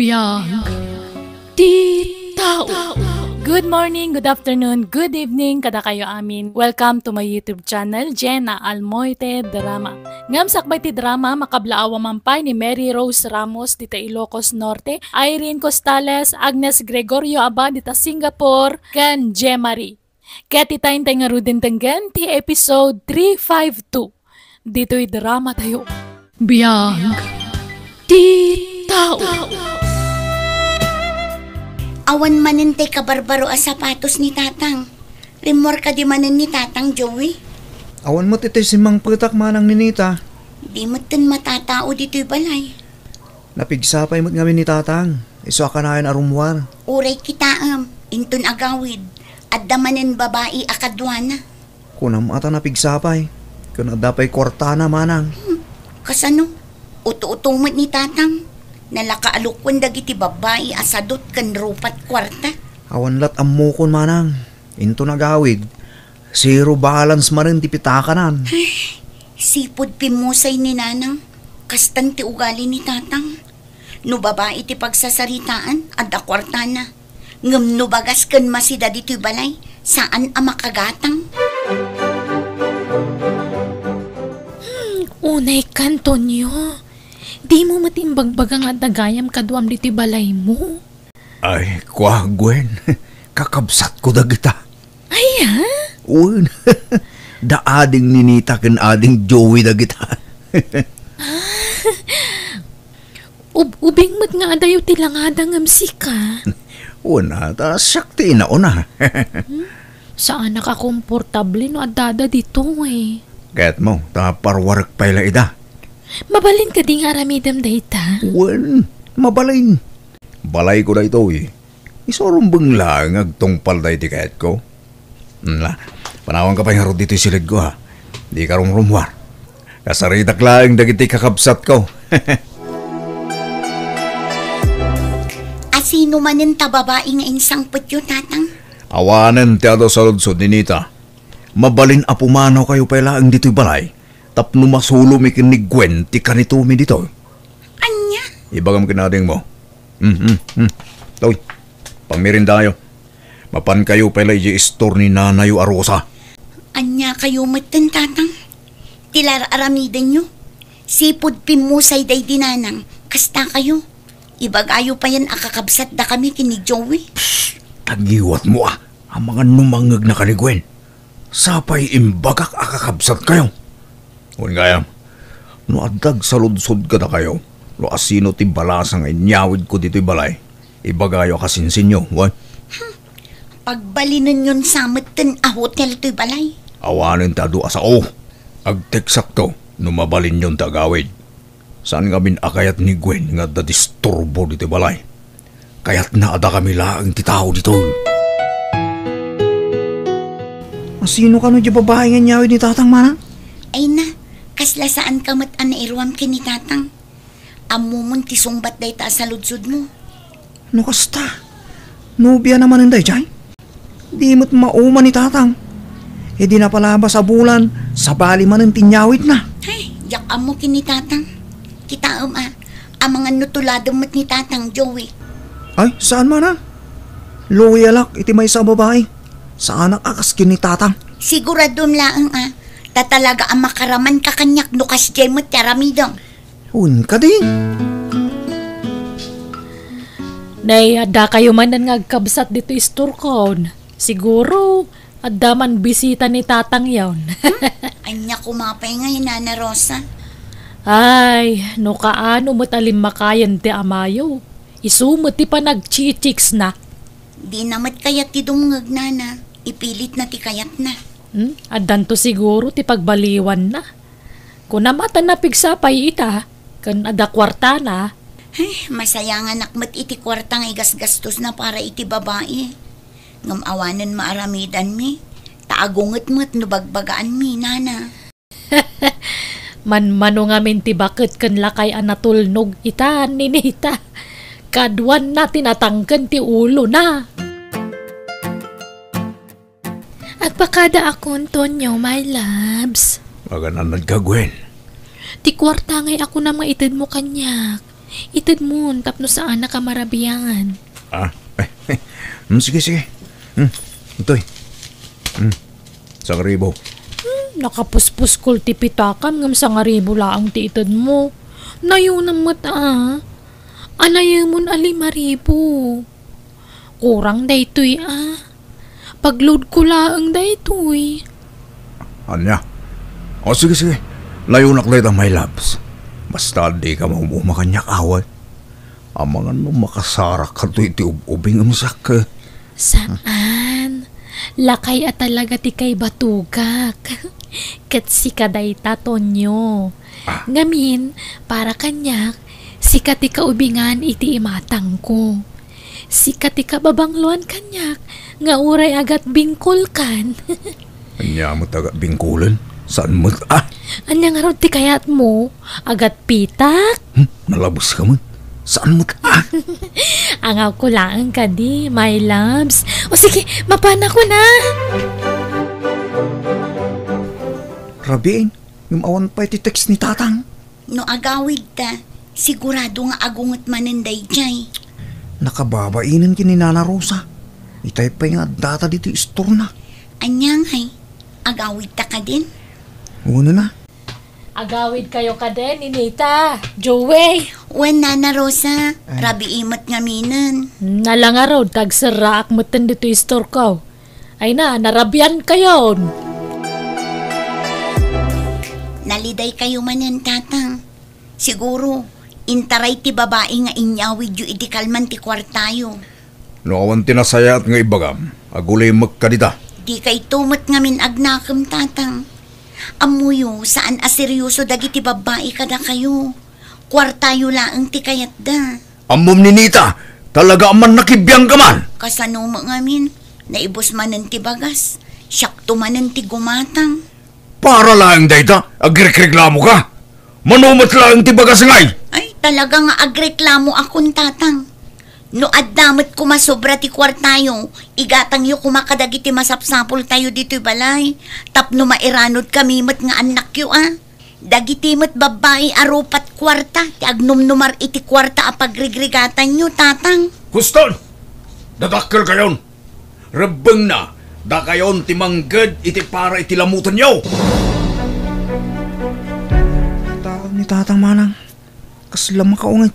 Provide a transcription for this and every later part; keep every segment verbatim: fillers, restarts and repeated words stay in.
Biag ti tao. Good morning, good afternoon, good evening kadakayo amin. Welcome to my YouTube channel, Jenna Almoite Drama. Ngem sakbay ti drama, makablaawa man pay ni Mary Rose Ramos dita Ilocos Norte, Irene Costales, Agnes Gregorio Abad dita Singapore, ken Jemari. Ket ita intay ngaruden denggen ti episode three five two ditoy drama tayo. Biag ti tao. Awan manen tay kabarbaro a sapatos ni Tatang. Rimmuar kadi manen ni Tatang, Joey? Awan met itay simmangpetak, Manang Ninita. Di metten matatao ditoy balay. Napigsapay met ngamin ni Tatang. Isu a kanayon a rummuar. Uray kitaem, inton agawid, adda manen babai a kaduana. Kunam a ta napigsapay. Ken adda pay kuartana, Manang. Hmm, kasano? Uto-uto met ni Tatang. Nalakaalukon dagiti babbai a sadot ken rupat kuarta. Awan lat ammokon, Manang. Inton agawid, zero balance manen ti pitakanan. Ay, sipud pimmusay ni Nanang. Kastan ti ugali ni Tatang. No babai ti pagsasaritaan, adda kuartana. Ngem no bagas ken masida ditoy balay, saan a makagatang. Hmm, unay ka, Antonio. Dimo met imbagbaga nga adda gayam kaduam ditoy balaymo. Ay, kua, Gwen. Kakabsatko dagita. Ay, ha? Wen. Da ading Ninita ken ading Joey dagita. Ub-, ubing met nga adayo ti langada ngem sika. Wen, a, ta siak ti inauna. Hmm? Saanak a komportable no addada ditoy. Kayatmo, ta parwarek pay la ida. Mabalin kadi nga aramidem dayta? Wen, mabalin. Balayko daytoy. Isu a rumbeng laeng nga agtungpal daydi kayatko. Ala, panawanka pay ngarud ditoy siludko, ha. Dika rumrummuar. Kasaritak laeng dagiti kakabsatko. A sino manen ta babai nga insangpetyo, Tatang? Awanen ti adu saludsod, Ninita. Mabalin a pumanawkayo pay laeng ditoy balay tapno masulomi ken ni Gwen ti kanitomi ditoy. Ania? Ibagam ken adingmo. Hmm, hmm, hmm. Toy, pangmerindayo. Mapankayo pay la idiay istor ni nanayo a Rosa. Ania kayo metten, Tatang? Ti ar-aramidenyo? Sipud pimmusay daydi Nanang, kasta kayo. Ibagayo payen a kakabsatdakami ken ni Joey. Psst! Tagiwatmo, a. Amangan no mangngegnaka ni Gwen. Sapay imbagak a kakabsatkayo. Wen gayam, no adda agsaludsod kadakayo, no asino ti balasa nga inyawidko ditoy balay, ibagayo a kasinsinyo, wen? Hmm. Pagbalinenyon sa metten a hotel toy balay. Awanen ti adu a sao. Agteksakto no mabalinyon ti agawid. Saan ngamin a kayat ni Gwen nga adda disturbo ditoy balay. Kayatna a dakami laeng ti tao ditoy. Asino kano diay babai nga inyawid ni Tatang, Manang? Ay na, kasla saan ka met a nairuam ken ni Tatang. Ammomon ti sungbat dayta a saludsodmo. No kasta, nobiana manen daydiay? Di met mauma ni Tatang. Idi napalabas a bulan, sabali manen ti inyawidna. Ay, diak ammo ken ni Tatang. Kitaem a, amangan no tuladem met ni Tatang, Joey. Ay, saan man a. Loyalak iti maysa a babai. Saanak a kas ken ni Tatang. Siguradom laeng a, ta talaga a makaramanka kaniak no kasdiay met ti aramidem. Wen kadi? Nay, adda kayo manen nga agkabsat ditoy istorkon. Siguro, adda man bisita ni Tatang yon. Hmm? Ania koma pay ngay, Nana Rosa? Ay, no kaano met a limmakayen ti amayo. Isu met ti panagchichiksna. Dina met kayat ti dumngeg, Nana. Ipilitna ti kayatna. Hmm? Addanto siguro ti pagbaliwanna. Kunam a ta napigsapay ita, ken adda kuartana. Ay, masayanganak met iti kuarta nga igasgastosna para iti babai. Ngem awanen maaramidanmi, ta agunget met no bagbagaanmi, Nana. Manmano ngamin ti baket ken lakay a natulnog ita, Ninita. Kaduanna ti natangken ti ulona. Agpakada ako, Antonio, my loves. Magananadka, Gwen. Ti kuarta ngay a kunam nga itedmo kaniak. Itedmon tapno saanak a marabian. Ah, eh, eh. Hmm, sige, sige. Hmm, itoy. Hmm, sangaribu. Hmm, nakapuspuskol ti pitakam ngem sangaribu laeng ti itedmo. Nayonam met a. Anayemon a limaribu. Kurang daytoy a. Pag-load ko laeng daytoy. Ania? O, sige, sige. Layonak dayta, my loves. Basta dika maum-uma kaniak, awan. Amangan no makasarak kadtoy ti ub-ubing, umsak. Saan. Lakay a talaga ti kaibatugak. Ket sika dayta, Tonyo. Ah. Ngamin, para kaniak, sika ti kaubingan iti imatangko. Sika ti kababangloan kaniak nga uray agatbingkolkan. Ania met agatbingkolen? Saan met a? Ania ngarud ti kayatmo? Agatpitak? Hmm, nalabeska met. Saan met a? Angawko laeng kadi, my loves. O sige, mapanakon a. Rabiin, ngem awan pay ti text ni Tatang. No agawidta, sigurado nga agunget manen daydiay. Nakababainen ken ni Nana Rosa. Itay pay nga addata ditoy istorna. Ania ngay? Agawidta kadin? Wen a. Agawidkayo kadin, Ninita, Joey. Wen, Nana Rosa, ay, rabii met ngaminen. Nala ngarud, ta agserraak metten ditoy istorko. Ay na, narabiankayon. Nalidaykayo manen, Tatang. Siguro, intaray ti babai nga inyawidyo iti kalman ti kuartayo. No awan ti nasayaat nga ibagam, agulimek kadita. Dikayto met ngamin agnakem, Tatang. Ammoyo, saan a serioso dagiti babbai kadakayo. Kuartayo laeng ti kayatda. Ammom, Ninita, talaga a mannakibiangka man. Kasano met ngamin? Naibus manen ti bagas. Siakto manen ti gumatang. Para laeng dayta, agrekreklamoka? Mano met laeng ti bagas ngay? Ay, talaga nga agreklamoakon, Tatang. No adda met koma sobra ti kuartayo, igatangyo koma kadagiti masapsapultayo ditoy balay, tapno mairanodkami met nga annakyo a. Dagiti met babbai a rupat kuarta ti agnumnumar iti kuarta a pagrigrigatanyo, Tatang. Huston! Dadakkelkayon! Rebbengna, dakayon ti mangged iti para iti lamutenyo! Taang ni Tatang, Manang. Kasla makaunget.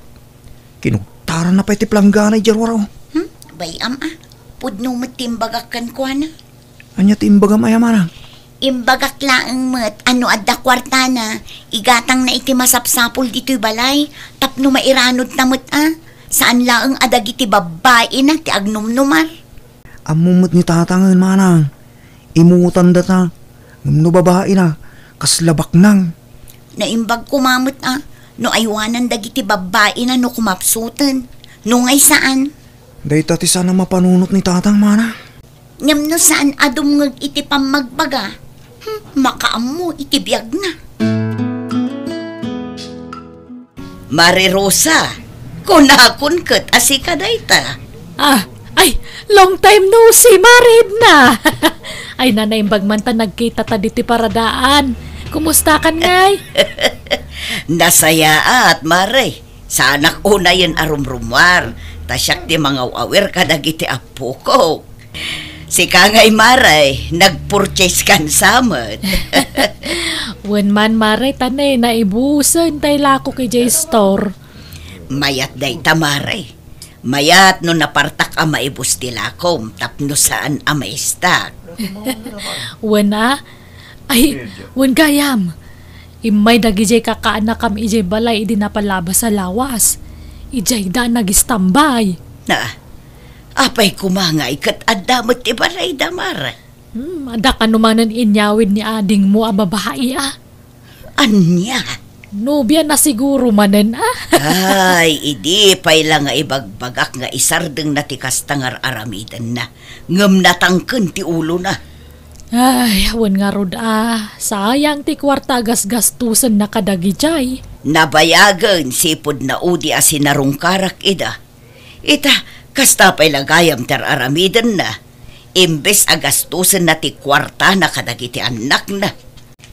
Kinugtaranna pay ti planggana idiay ruar. Hmm? Bay-am a. Pudno met ti imbagak kenkuana. Ania ti imbagam aya, Manang? Imbagak laeng met a no adda kuartana, igatangna iti masapsapul ditoy balay tapno mairanodna met a. Saan laeng a dagiti babbaina ti agnumnumar. Ammom met ni Tatang, Manang. Imutandata. Ngem no babaina, kasla baknang. Naimbag koma met a no aywanan dagiti babbaina no kumapsuten. No ngay saan. Dayta ti saan a mapanunot ni Tatang, Manang. Ngem no saan a dumngeg iti pammagbaga, hmm, makaammo iti biagna. Mare Rosa, kunakon ket a sika dayta. Ah, ay, long time no see, Mare Edna. Ay, nanaimbag man ta nagkitata ditoy paradaan. Kumustakan ngay? Nasayaat, Mare. Saanak unayen a rumrumuar, ta siak ti mangaw-awir kadagiti appoko. Sika ngay, Mare, nagpurchase kan sa met. Wen man, Mare, ta ne, naibusen tay lakok idiay store. Mayat dayta, Mare. Mayat no napartak a maibus ti lakom tapno saan a maistak. Wen a? Ay, wen gayam. Immay dagidiay kakaanakam idiay balay idi napalabas a lawas. Idiayda nagistambay. Na, apay koma ngay ket adda met ti balayda, Mare? Hmm, adda kano manen inyawid ni adingmo a babai a? Ania? Nobiana siguro manen a? Ay, idi pay la nga ibagbagak nga isardengna ti kasta nga ar-aramidenna, ngem natangken ti ulona. Ay, wen ngarud a, sayang ti kuarta a gasgastosenna kadagidiay. Nabayagen sipud naudi a sinarungkarak ida. Ita, kasta pay la gayam ti ar-aramidenna. Imbes a gastosenna ti kuartana kadagiti annakna.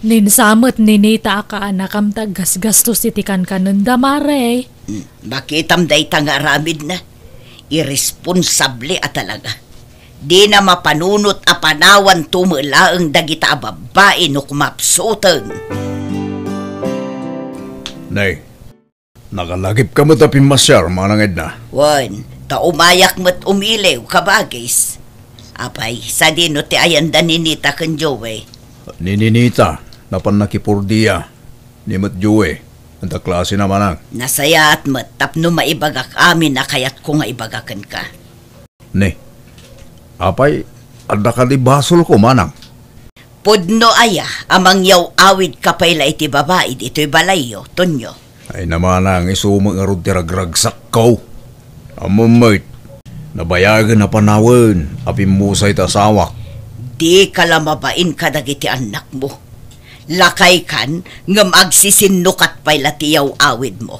Ninsamet ni Nita a kaanakam ti aggasgastos iti kankanenda, Mare. Makitam dayta nga aramidna. Irresponsable a talaga. Dina mapanunot a panawanto met laeng dagita a babbai no kumapsuten. Nay, nakalagipka met a pimmasiar, Manang Edna. Wen, ta umayak met umiliw, kabagis. Apay, sadino ti ayanda ni Nita ken Joey? Ni Ninita, napan nakipurdia. Ni met Joey, anta klasena, Manang? Nasayaat met tapno maibagak amin a kayatko nga ibaga kenka. Ne, apay, adda kadi basolko, Manang? Pudno aya a mangyaw-awidka pay la iti babai ditoy balayyo, Tonyo? Ay na, Manang, isu met ngarud ti ragragsakko. Ammom met, nabayagen a panawen a pimmusay ti asawak. Dika la mabain kadagiti annakmo. Lakaykan, ngem agsisinnukat pay la ti yaw-awidmo.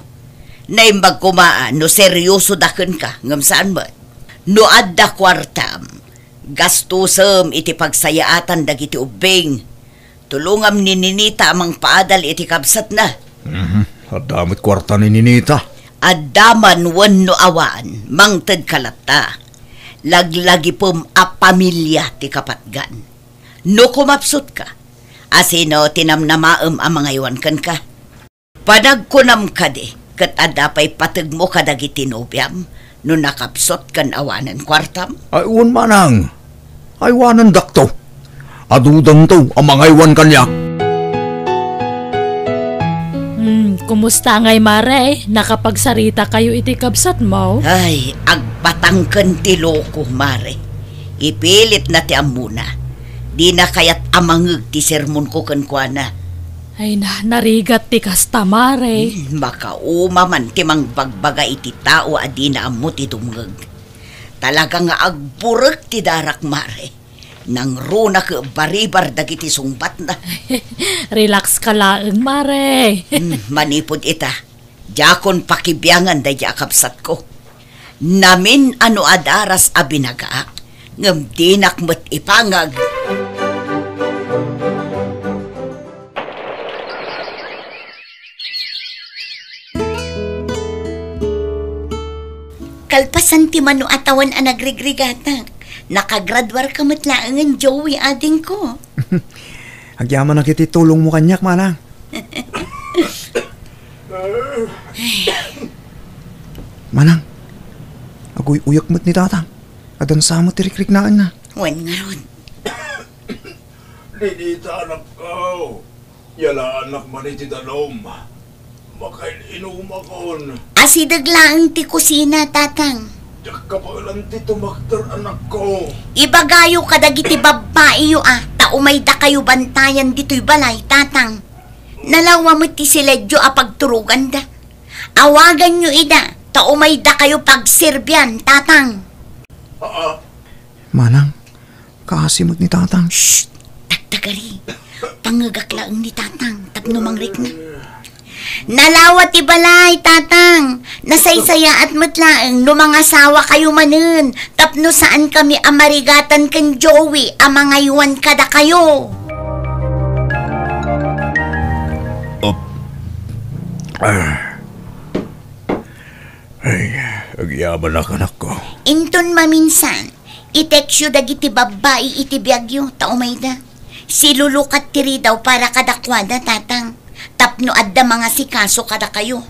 Naimbag koma a no seriosoda kenka, ngem saan met. No adda kuartam, gastusem iti pagsayaatan dagiti ubbing. Tulongam ni Ninita a mangpaadal iti kabsatna. Mhm. Adda met kuarta ni Ninita. Adda man wenno awan, mangtedka latta. Laglagipem a pamilia ti kapatgan. No kumapsutka, asino ti namnamaem a mangaywan kenka? Panagkunam kadi, ket adda pay pategmo kadagiti nobiam no nakapsut ken awanen kuartam? Ay, wen, Manang. Aywanendakto. Adudanto a mangaywan kaniak. Hmm, kumusta ngay, Mare? Nakapagsarita kayo iti kabsatmo? Ay, agpatangken ti loko, Mare. Ipilitna ti ammona. Dina kayat a mangngeg ti sermonko kenkuana. Ay na, narigat ti kasta, Mare. Hmm, makauma man ti mangbagbaga iti tao a dina ammo ti dumngeg. Talaga nga agburek ti darak, Mare. Nangrunak baribar dagiti sungbatna. Relax ka laeng, Mare. Hmm, manipud ita, diakon pakibiangan daydi a kabsatko. Namin a no adaras a binagaak, ngem dinak met ipangag. Kalpasan ti mano a tawen a nagrigrigatak, nakagraduarka met laengen, Joey, adingko. Agyamanak iti tulongmo kaniak, Manang. Manang, aguy-uyak met ni Tatang. Adansa met ti rikriknaenna. Wen ngarud. Ninita, anakko. Yalaanak man iti danum. Makain-inumakon. Asideg laeng ti kusina, Tatang. Diak kabaelan ti tumakder, anakko. Ibagayo kadagiti babbaiyo a ta umaydakayo bantayan ditoy balay, Tatang. Nalawa met ti siledyo a pagturoganda. Awaganyo ida ta umaydakayo pagserbian, Tatang. Ah, Manang, kaasi met ni Tatang. Shh! Tagtagari. Pangngegak laeng ni Tatang tapno mangrikna. Nalawa ti balay, Tatang. Nasaysayaat met laeng no mangasawakayo manen tapno saankami a marigatan ken Joey a mangaywan kadakayo. Op. Ah. Ay, agyamanak, anakko. Inton maminsan, i-textyo dagiti babbai iti biagyo ta umayda. Silulukat ti ridaw para kadakuada, Tatang, tapno adda mangasikaso kadakayo.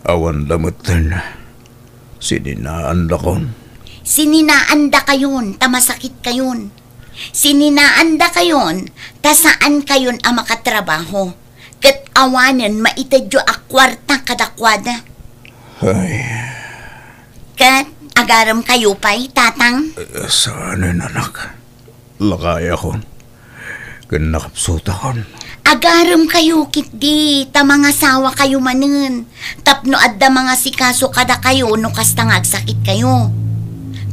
Awanda metten. Sininaandakon. Sininaandakayon ta masakitkayon. Sininaandakayon ta saankayon a makatrabaho. Ket awanen maitedyo a kuarta kadakuada. Ay. Ket agaremkayo pay, Tatang? Eh, saanen, anak. Lakayakon. Ken nakapsutakon. Agaremkayo ketdi ta mangasawakayo manen tapno adda mangasikaso kadakayo no kasta nga agsakitkayo.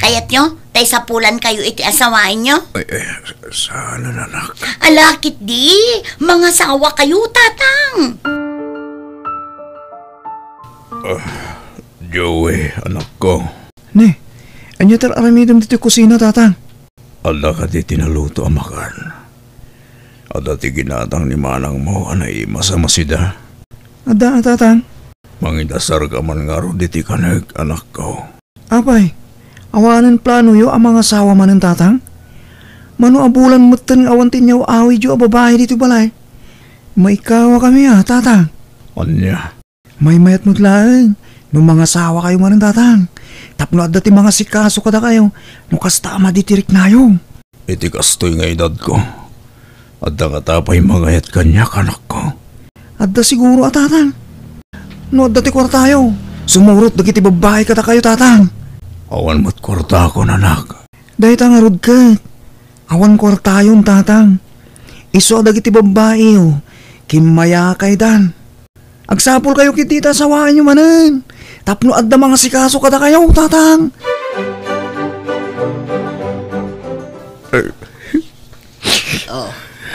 Kayatyo ta isapulankayo iti asawaenyo? Ay, ay, saan, anak? Ala ketdi, mangasawakayo, Tatang. Ah, Joey, anakko. Ne, ania ti ar-aramidem ditoy kusina, Tatang? Adda kadi ti naluto a makan? Adda ti ginatang ni manangmo a naimas a masida? Adda, Tatang. Mangidasarka man ngarud iti kanek, anakko. Apay, awanen planoyo a mangasawa manen, tatang? Mano a bulan metten nga awan ti inyaw-awidyo a babai ditoy balay? Maikawakami a, tatang. Ania? Maymayat met laeng no mangasawakayo manen, tatang, tapno adda ti mangasikaso kadakayo no kasta a madi ti riknayo. Iti kastoy nga edadko, adda ngata pay mangayat kaniak, anakko? Adda siguro a, tatang. No adda ti kuartayo, sumurot dagiti babbai kadakayo, tatang. Awan met kuartakon, anak. Dayta ngarud ket, awan kuartayon, tatang. Isu a dagiti babbaiyo, kimmayakaydan. Agsapulkayo ketdi ta sawaenyo manen, tapno adda mangasikaso kadakayo, tatang. Oh,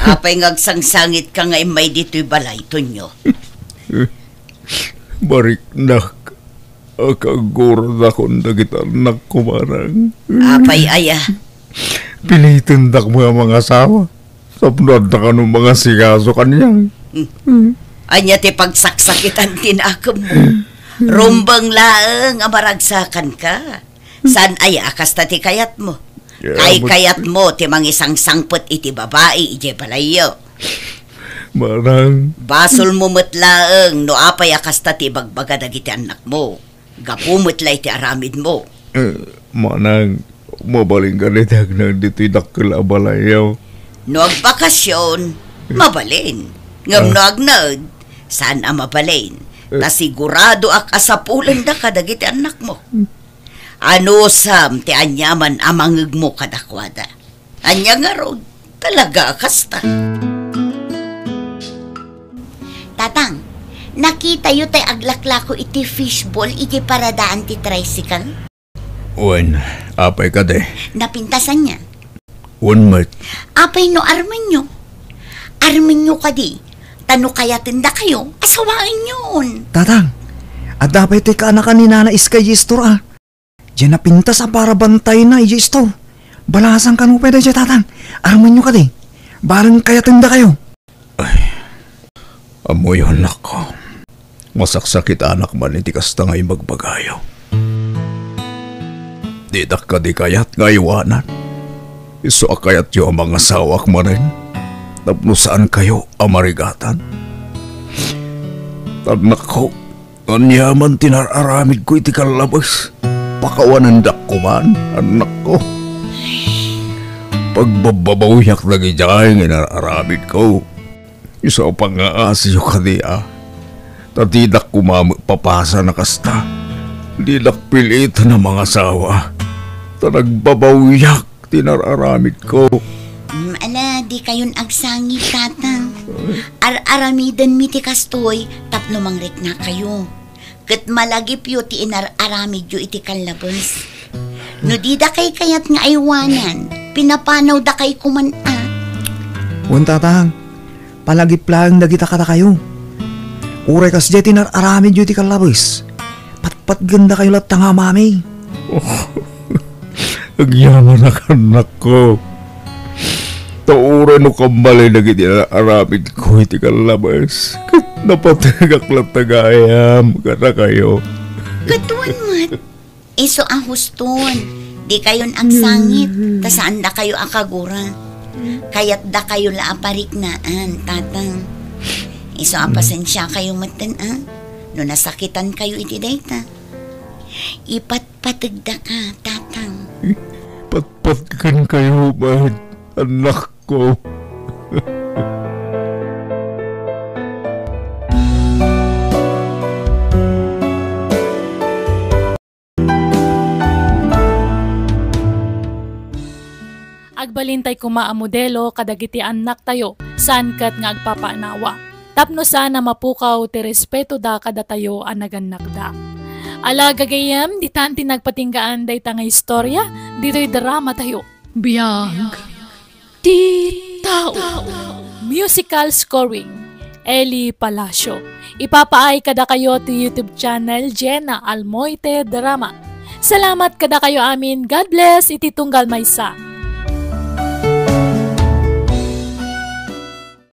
apay nga agsangsangitka nga immay ditoy balay, Tonyo? Mariknak, akaguradakon dagiti annakko, manang. Apay aya? Pilitendak met a mangasawa. Tapno adda kano mangasikaso kaniak. Hmm. Ania ti pagsaksakitan ti nakemmo? Rumbeng laeng a maragsakanka. Saan aya a kasta ti kayatmo? Kayatmo ti mangisangsangpet iti babai idiay balayyo. Manang. Basolmo met laeng no apay a kasta ti ibagbaga dagiti annakmo. Gapu met la iti aramidmo. Eh, manang, mabalin kadi ti agnaed ditoy dakkel a balayyo? No agbakasyon, mabalin. Ngem no agnaed, saan a mabalin. Ta siguradoak a sapulen daka dagiti annakmo. Anusam ti aniaman a mangngegmo kadakuada. Ania ngarud, talaga a kasta. Tatang, nakitayo tay aglaklako iti fishball iti paradaan ti tricycle? Wen, apay kadi? Napintasan niya. Wen met. Apay no armenyo? Armenyo kadi, ta no kayatendakayo, asawaenyon. Tatang, adda pay ti kaanakan ni Nana Iskay Istor a. Diay napintas a para bantayna idiay istor. Balasan kano pay daydiay, tatang. Armenyo kadi. Bareng kayatendakayo. Ay, ammoyo, annakko. Masaksakitanak man iti kasta nga ibagbagayo. Ditak kadi kayat nga aywanan. Isu a kayatyo a mangasawaak manen. Tapno saankayo a marigatan. Annakko, aniaman ti nar-aramidko iti kallabes? Pakawanendak koman, annakko. Pagbabbabawiak dagidiay nga inar-aramidko. Isu a pangaasiyo kadi a. Ta didak koma met papasan a kasta. Didak piliten a mangasawa. Ta nagbabawiak ti nar-aramidko. Mm, ala, dikayon agsangit, tatang. Ar-aramidenmi ti kastoy tapno mangriknakayo. Ket malagipyo ti inar-aramidyo iti kallabes. No didakay kayat nga aywanan, pinapanawdakay koman a. Wen, tatang, palagip laeng dagita kadakayo. Uray kasdiay ti inar-aramidyo iti kallabes, patpatgendakayo latta nga amami. Agyamanak, annakko. Ta uray no kammalay dagiti aramidko iti kallabes, ket napategak latta gayam kadakayo. Ket wen met, isu a huston, dikayon agsangit, ta saandakayo a kagura. Kayatdakayo la a pariknaan, tatang. Isu a pasensiakayo metten a, no nasakitankayo iti dayta. Ipatpategdaka, tatang. Patpatgenkayo met, annakko. Agbalintay koma a modelo kadagiti annaktayo, saan ket nga agpapanawa. Tapno saan a mapukaw ti respetoda kadatayo a nagannakda. Ala, gagayyem, ditan ti nagpatinggaan dayta nga istorya ditoy dramatayo. Biag ti tao. Musical scoring, Eli Palacio. Ipapaay kadakayo ti YouTube channel Jenna Almoite Drama. Salamat kadakayo amin. God bless iti tunggal maysa.